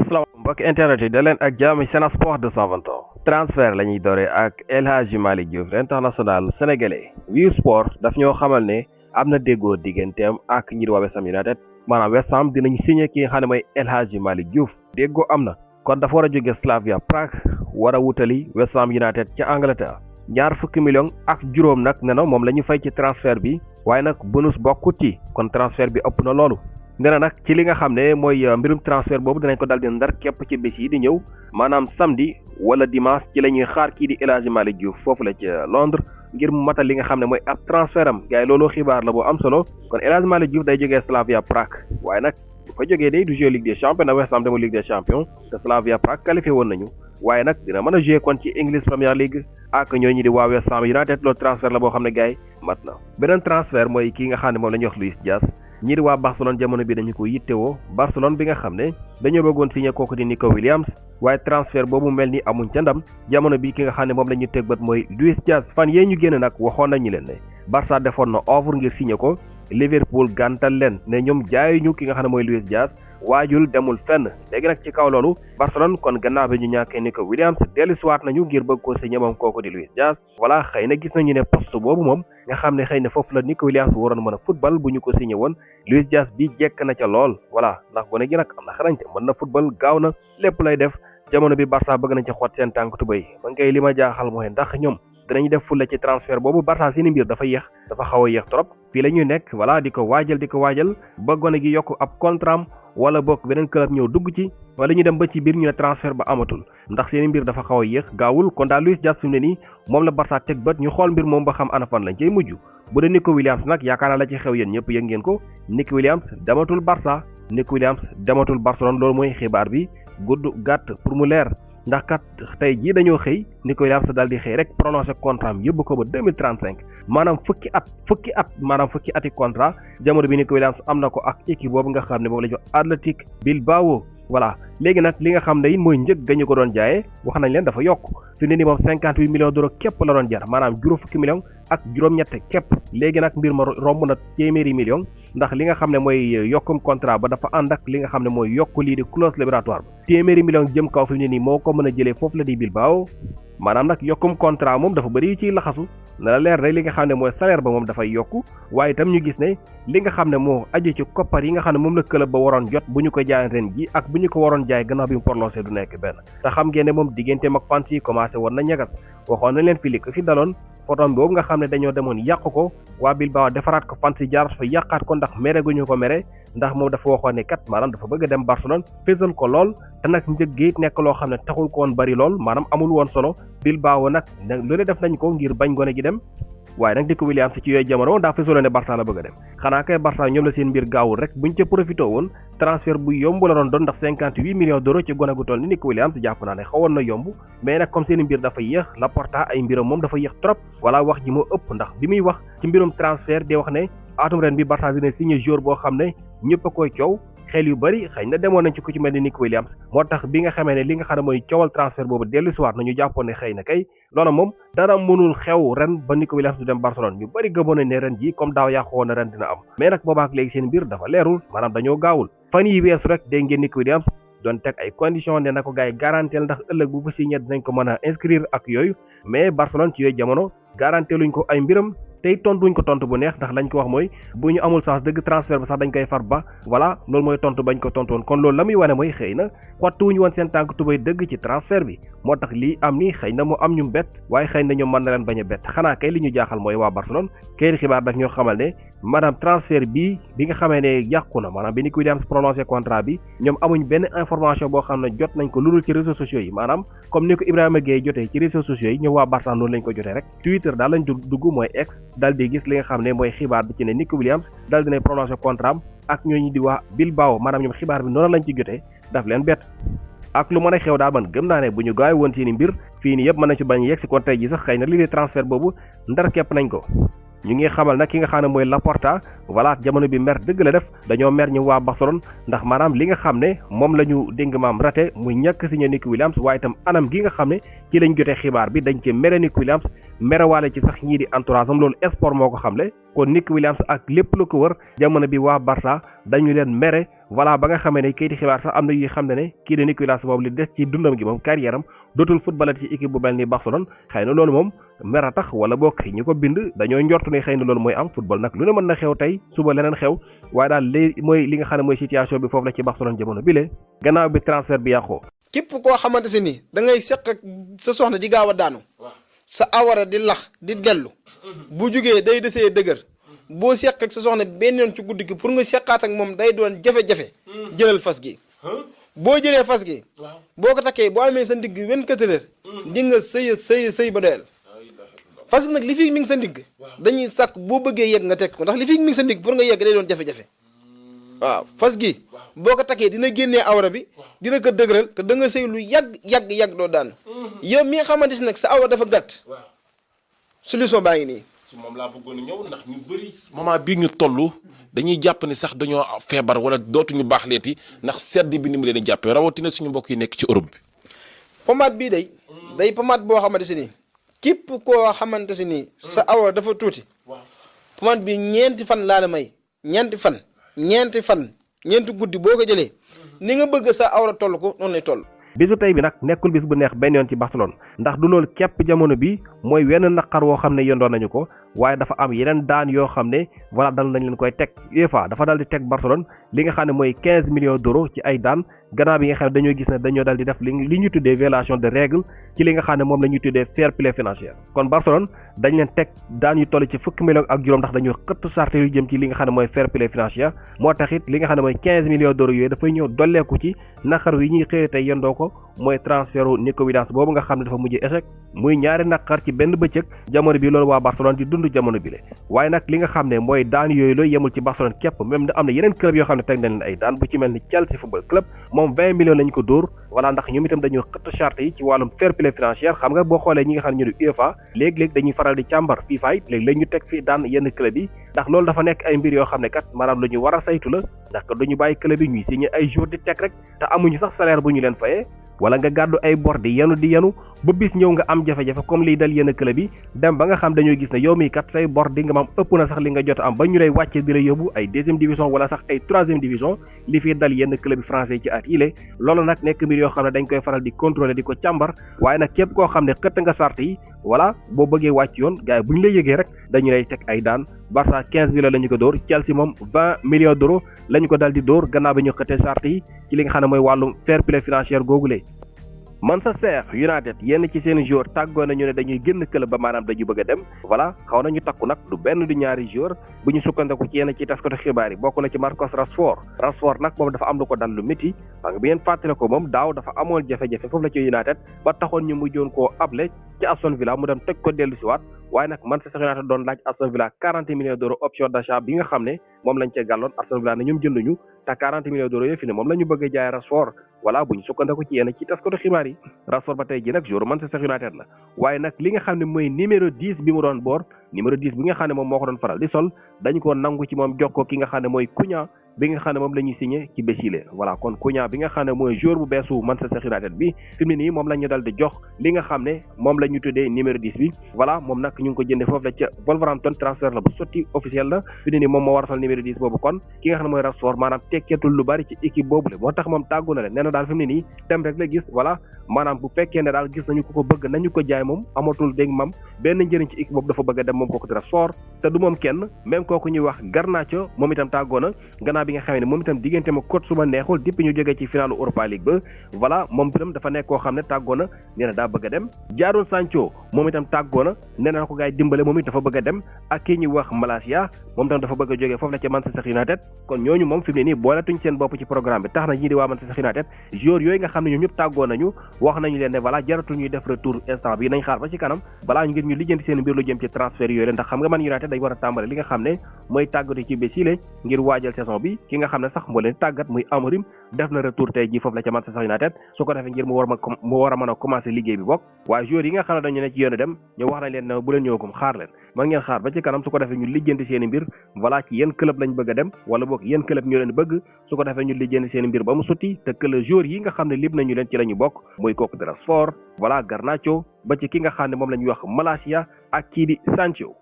asalaamaaleykum mbokk internet yi da leen ak jàmm Sen Sport 221 transfert la ñuy dooree ak El Hadji Malick Diouf international sénégalais Wii Sport daf ñoo xamal ne am na déggoo digganteem ak ñi di waa West Ham United maanaam West Ham dinañ signé ki nga xam ne mooy El Hadji Malick Diouf déggoo am na kon dafa war a jóge Slavia Prague war a wutali West Ham United ca Angleterre $20 millions ak juróom nag ne na moom la ñu fay ci transfert bi waaye nag bonus bokkut ci kon transfert bi ëpp na loolu. nee na nag ci li nga xam ne mooy mbirum transfert boobu dinañ ko dal di ndar képp ci bés yi di ñëw maanaam samedi wala dimanche ci la ñuy xaar kii di El Hadji Malick Diouf foofu la ca Londres ngir mu matal li nga xam ne mooy ab transfert am gars yi loolu xibaar la boo am solo kon El Hadji Malick Diouf day jógee Slavia Prague waaye nag bu fa jógee day du jouer Ligue des Champions na West Ham demul Ligue des Champions te Slavia Prague qualifié woon nañu waaye nag dina mën a jouer kon ci English Premier League ak ñooñu di waa West Ham United loolu transfert la boo xam ne gars yi mat na beneen transfert mooy kii nga xam ne moom la ñuy wax Luis Diaz ñii di waa Barcelone jamono bi dañu ko yittewoo Barcelone bi nga xam ne dañoo bëggoon signé kooku di Nico Williams waaye transfert boobu mel ni amuñ ca ndam jamono bi ki nga xam ne moom la ñu teg bët mooy Luis Diaz fan yee ñu génn nag waxoon nañu leen ne Barça defoon na offre ngir signé ko Liverpool gàntal leen ne ñoom jaayuñu ki nga xam ne mooy Luis Diaz waajul demul fenn léegi nag ci kaw loolu Barcelone kon gannaaw bi ñu ñàkkee Nico Williams dellusiwaat nañu ngir bëgg ko signé moom kooku di Luis Diaz voilà xëy na gis nañu ne poste boobu moom nga xam ne xëy na foofu la Nico Williams waroon mën a football bu ñu ko signé woon Luis Diaz bi jekk na ca lool voilà ndax gone gi nag am na xarañte mën na football gaaw na lépp lay def jamono bi Barça bëgg nañ ci xot seen tànk tubéy ba ngay li ma jaaxal mooy ndax ñoom dinañu def fulla ci transfert boobu Barça seeni mbir dafa yéex dafa xaw a yéex trop fii la ñuy nekk voilà di ko waajal ba gone gi yokk ab contrat wala bokk beneen club ñëw dugg ci wala ñu dem ba ci biir ñu ne transfert ba amatul ndax seeni mbir dafa xaw a yéex gaawul kon daal Luis Diaz fi mu ne nii moom la Barça teg bët ñu xool mbir moom ba xam ana fan lañ cay mujj bu dee Nico Williams nag yaakaar naa la ci xew yéen ñëpp yëg ngeen ko Nico Williams dematul Barça Nico Williams dematul Barcelone loolu mooy xibaar bi gudd gàtt pour mu leer ndax kat tey jii dañoo xëy Nico Williams daal di xëy rek prononcé contrat am yóbbu ko ba 2035 maanaam fukki ati contrat jamono bi Nico Williams am na ko ak équipe boobu nga xam ne moom la ñu Athletic Bilbao voilà léegi nag li nga xam ne it mooy njëg gañu ko doon jaayee wax nañ leen dafa yokk fi ne ni moom 58 millions d'euros képp la doon jar maanaam juróom fukki millions ak juróom-ñett képp léegi nag mbir ma romb na téeméeri millions ndax li nga xam ne mooy yokkum contrat ba dafa ànd ak li nga xam ne mooy yokk lii di clause libératoire ba téeméeri millions jëm kaw fi mu ne nii moo ko mën a jëlee foofu la di Bilbao maanaam nag yokkum contrat moom dafa bëri yu ciy laxasu na la leer rek li nga xam ne mooy salaire ba moom dafay yokku waaye itam ñu gis ne li nga xam ne moo aju ci koppar yi nga xam ne moom la club ba waroon jot bu ñu ko jaay ren ji ak bu ñu ko waroon jaay gannaaw bi mu prolongé du nekk benn te xam ngeen ne moom digganteem ak fans yi commencé woon na ñagas waxoon na leen fi li ko fi daloon photom boobu nga xam ne dañoo demoon yàq ko waa Bilbao defaraat ko fans yi jaar fa yàqaat ko ndax mere gu ñu ko mere ndax moom dafa waxoon ne kat maanaam dafa bëgg a dem Barcelone fésal ko lool te nag njëg gi it nekk loo xam ne taxul ko woon bari lool maanaam amul woon solo Bilbao nag loolu def nañ ko ngir bañ gone gi dem waaye nag Nico Williams ci yooyu jamono daa fésaloon ne Barça la bëgg a dem xanaa kay Barça ñoom la seen mbir gaawul rek buñ ca profité woon transfert bu yomb la doon ndax 58 millions d'euros ci gone gu toll ni Nico Williams jàpp naa ne xawoon na yomb mais nag comme seen mbir dafa yéex Laporta ay mbiram moom dafa yéex trop wala wax ji moo ëpp ndax bi muy wax ci mbirum transfert di wax ne atum ren bi Barça dina signé joueur boo xam ne ñëpp a koy coow xel yu bëri xëy na demoon nañ ci ku ci mel ni Nico Williams moo tax bi nga xamee ne li nga xam ne mooy coowal transfert boobu dellu siwaat nañu jàppoon ne xëy na kay loolu moom dara mënul xew ren ba Nico Williams du dem Barcelone ñu bëri gëmoon nañ ne ren ji comme daaw yàqu woon na ren dina am mais nag boobaak léegi seen mbir dafa leerul maanaam dañoo gaawul fan yi weesu rek dégg ngeen Nico Williams doon teg ay conditions ne na ko gars yi garanteel ndax ëllëg bu fa signé dinañ ko mën a inscrire ak yooyu mais Barcelone ci yooyu jamono garanteeluñ ko ay mbiram tey tontuñ ko tontu bu neex ndax lañ ko wax mooy bu ñu amul chance dëgg transfert ba sax dañ koy far ba voilà loolu mooy tontu bañ ko tontu woon kon loolu la muy wane mooy xëy na xottuwuñu woon seen tànk tubay dëgg ci transfert bi moo tax lii am nii xëy na mu am ñu bett waaye xëy na ñoom mën na leen bañ a bett xanaa kay li ñu jaaxal mooy waa Barcelone kay xibaar daf ñoo xamal ne maanaam transfert bi nga xamee ne yàqu na maanaam bi Nico Williams prolongé contrat bi ñoom amuñ benn information boo xam ne jot nañ ko ludul ci réseaux sociaux yi maanaam comme ni ko Ibrahima Gueye jotee ci réseaux sociaux yi ñoom waa Barça noonu lañ ko jotee rek Twitter daal lañ dugg mooy X daal di gis li nga xam ne mooy xibaar bi ci ne Nico Williams daal dinay prolongé contrat am ak ñooñu di waa Bilbao maanaam ñoom xibaar bi noonu lañ ci jotee daf leen bett ak lu mën a xew daal man gëm naa ne bu ñu gaay woon seeni mbir fii nii yëpp mën nañ ci bañ yegg si kon tey ji sax xëy na li di transfert boobu ndar képp nañ ko ñu ngi xamal nag ki nga xam ne mooy Laporta voilà jamono bi mer dëgg la def dañoo mer ñu waa Barcelone ndax maanaam li nga xam ne moom la ñu dégg maam raté muy ñàkk signé Nico Williams waaye itam anam gi nga xam ne ci lañ jotee xibaar bi dañ ci mere Nico Williams merewaale ci sax ñii di entourage am loolu sport moo ko xamle kon Nico Williams ak lépp lu ko wër jamono bi waa Barça dañu leen mere voilà ba nga xamee ne kayiti xibaar sax am na yu xam ne kii de Nicolas boobu li des ci dundam gi moom carrière am dootul footballeur ci équipe bu mel ni Barcelone xëy na loolu moom mer a tax wala bokk ñi ko bind dañoo njortu ne xëy na loolu mooy am football nag lu ne mën na xew tey suba leneen xew waaye daal mooy li nga xam ne mooy situation bi foofu la ci Barcelone jamono bile gannaaw bi transfert bi yàqoo. képp koo xamante si ni da ngay seq ak sa soxna di gaaw a daanu sa awara di lax di dellu bu jugee day desee dëgër boo seq ak sa soxna benn yoon ci guddi gi pour nga seqaat ak moom day doon jafe-jafe jëlal fas gi boo jëlee fas gi boo ko takkee boo amee sa ndigg 24 heures di nga sëy ba doyal fas gi nag li fi mi ngi sa ndigg dañuy sàkk boo bëggee yegg nga tekk ko ndax li fi mi ngi sa ndigg pour nga yegg day doon jafe-jafe waaw fas gi boo ko takkee dina génnee awra bi dina ko dëgëral te da nga sëy lu yàgg doo daan yow mi nga xamante si nag sa awra dafa gàtt solution baa ngi nii ci moom laa bëggoon a ñëw ndax ñu bëri moment bii ñu toll dañuy jàpp ni sax dañoo feebar wala dootuñu baax leeti ndax sedd bi ni mu leen di jàppee rawatina suñu mbokk yi nekk ci Europe bi. pomade bii day pomade boo xamante si ni képp koo xamante si ni sa awra dafa tuuti pomade bi ñeenti fan laa la may ñeenti guddi boo ko jëlee ni nga bëgg sa awra toll ko noonu lay toll. bisu tey bi nag nekkul bis bu neex benn yoon ci Barcelone ndax du loolu képp jamono bi mooy wenn naqar woo xam ne yëndoon nañu ko waaye dafa am yeneen daan yoo xam ne voilà dal nañ leen koy teg UEFA dafa dal di teg Barcelone li nga xam ne mooy 15 millions d'euros ci ay daan gannaaw bi nga xam ne dañoo gis ne dañoo dal di def li ñu tuddee violation de règle ci li nga xam ne moom la ñuy tuddee fair play financier kon Barcelone dañ leen teg daan yu toll ci fukki millions ak juróom ndax dañoo xëtt sarte yu jëm ci li nga xam ne mooy fair play financier moo tax it li nga xam ne mooy 15 millions d'euros yooyu dafay ñëw dolleeku ci naqar yi ñuy xëy tey yendoo ko mooy transferu Nico Williams boobu nga xam ne dafa mujj échec muy ñaari naqar ci benn bëccëg jamono bi loolu waa Barcelone di dund jamono bi le waaye nag li nga xam ne mooy daan yooyu la yemul ci Barcelone képp même am na yeneen club yoo xam ne teg nañ leen ay daan bu ci mel ni Chelsea football club moom 20 millions lañu ko dóor voilà ndax ñoom itam dañoo xëtt charte yi ci wàllum fair play financier xam nga boo xoolee ñi nga xam ne ñu di UEFA léegi-léegi dañuy faral di càmbar FIFA it léegi-léegi ñu teg fi daan yenn club yi ndax loolu dafa nekk ay mbir yoo xam ne kat maanaam lu ñu war a saytu la ndax du ñu bàyyi club yi ñuy signé ay jours di teg rek te amuñu sax salaire bu ñu leen fayee wala nga gàddu ay bor di yenu ba bis ñëw nga am jafe-jafe comme liy dal yenn club yi dem ba nga xam dañoo gis ne yow mii kat say bor di nga maam ëpp na sax li nga jot am ba ñu lay wàccee di la yóbbu ay deuxième division wala sax ay troisième division li fi dal yenn club yi français ci at yile loolu nag nekk mbir yoo xam ne dañ koy faral di contrôler di ko càmbar waaye nag képp koo xam ne xëtt nga sart yi voilà boo bëggee wàcc yoon gars yi bu ñu lay yëgee rek dañu lay teg ay daan Barça 15 millions la ñu ko dóor Chelsea moom 20 millions d'euros la ñu ko dal di dóor gannaaw bi ñu xëttee sart yi ci li nga xam ne mooy wàllum fair play financier googule Manchester United yenn ci seen joueur tàggoo nañu ne dañuy génn club ba maanaam dañu bëgg a dem voilà xaw nañu takku nag du benn du ñaari joueur bu ñu sukkandiku ci yenn ci taskatu xibaar yi bokk na ci Marcus Rashford nag moom dafa am lu ko dal lu métti xam nga bi ngeen fàttale ko moom daaw dafa amoon jafe-jafe foofu la ci United ba taxoon ñu mujjoon koo able ci Aston Villa mu dem toj ko dellu si waat waaye nag Manchester United doon laaj Aston Villa 40 millions d'euros option d'achat bi nga xam ne moom lañ cee gàlloon Aston Villa ne ñoom jënduñu te 40 millions d'euros yooyu fi ne moom la ñu bëgg a jaay Rashford voilà bu ñu sukkandiku ci yenn ci taskatu xibaar yi Rashford ba tey ji nag joueur Manchester United la waaye nag li nga xam ne mooy numéro 10 bi mu doon boor numéro 10 bi nga xam ne moom moo ko doon faral di sol dañu ko nangu ci moom jox ko ki nga xam ne mooy Cunha bi nga xam ne moom la ñuy signé ci Béchile voilà kon Cunha bi nga xam ne mooy joueur bu beesu Manchester United bi fi mu ne nii moom la ñu dal di jox li nga xam ne moom la ñu tuddee numéro 10 bi voilà moom nag ñu ngi ko jëndee foofu la ca Wolverhampton transfert la bu sotti officiel la fi mu ne nii moom moo war a sol numéro 10 boobu kon ki nga xam ne mooy Rashford maanaam tekkeetul lu bari ci équipe boobu la moo tax moom tàggu na leen nee na daal fi mu ne nii dem rek la gis voilà maanaam bu fekkee ne daal gis nañu ko bëgg nañu ko jaay moom amatul dégg mam benn njëriñ ci équipe boobu dafa bëgg a dem moom kooku di Rashford te du moom kenn même kooku ñuy wax Garnacho moom itam tàggoo na gannaaw bi nga xamee ne moom itam diggante ma coach suma neexul depuis ñu jógee ci finalu Europa League ba voilà moom itam dafa nekk koo xam ne tàggoo na nee na daa bëgg a dem Jadon Sancho moom itam tàggoo na nee na ko gars yi dimbale moom it dafa bëgg a dem ak kii ñuy wax Malacia moom itam dafa bëgg a jógee foofu la ca Manchester United kon ñooñu moom fi mu ne nii boolatuñ seen bopp ci programme bi tax na ñii di waa Manchester United joueurs yooyu nga xam ne ñoom ñëpp tàggoo nañu wax nañu leen ne voilà jaratul ñuy def retour instant bi nañ xaar ba ci kanam balaa ngir ñu lijjanti seen mbir lu jëm ci transfert yooyu la ndax xam nga Man United dañ war a tàmbale li nga xam ne mooy tàggatu ci Béchile ngir waajal saison bi ki nga xam ne sax moo leen tàggat muy Amorim def na retour tey ji foofu la ca Manchester United su ko defee ngir mu war a mën a commencer liggéey bi bokk waaye joueurs yi nga xam ne dañu ne ci yoonu dem ñu wax nañ leen ne bu leen ñëwagum xaar leen ma ngeen xaar ba ci kanam su ko defee ñu lijjanti seen i mbir voilà ci yéen club lañ bëgg a dem wala boog yéen club ñoo leen bëgg su ko defee ñu lijjanti seen i mbir ba mu sotti te que le joueurs yi nga xam ne lib nañu leen ci la ñu bokk muy kooku di Rashford voilà Garnacho ba ci ki nga xam ne moom la ñuy wax Malacia ak kii di Sancho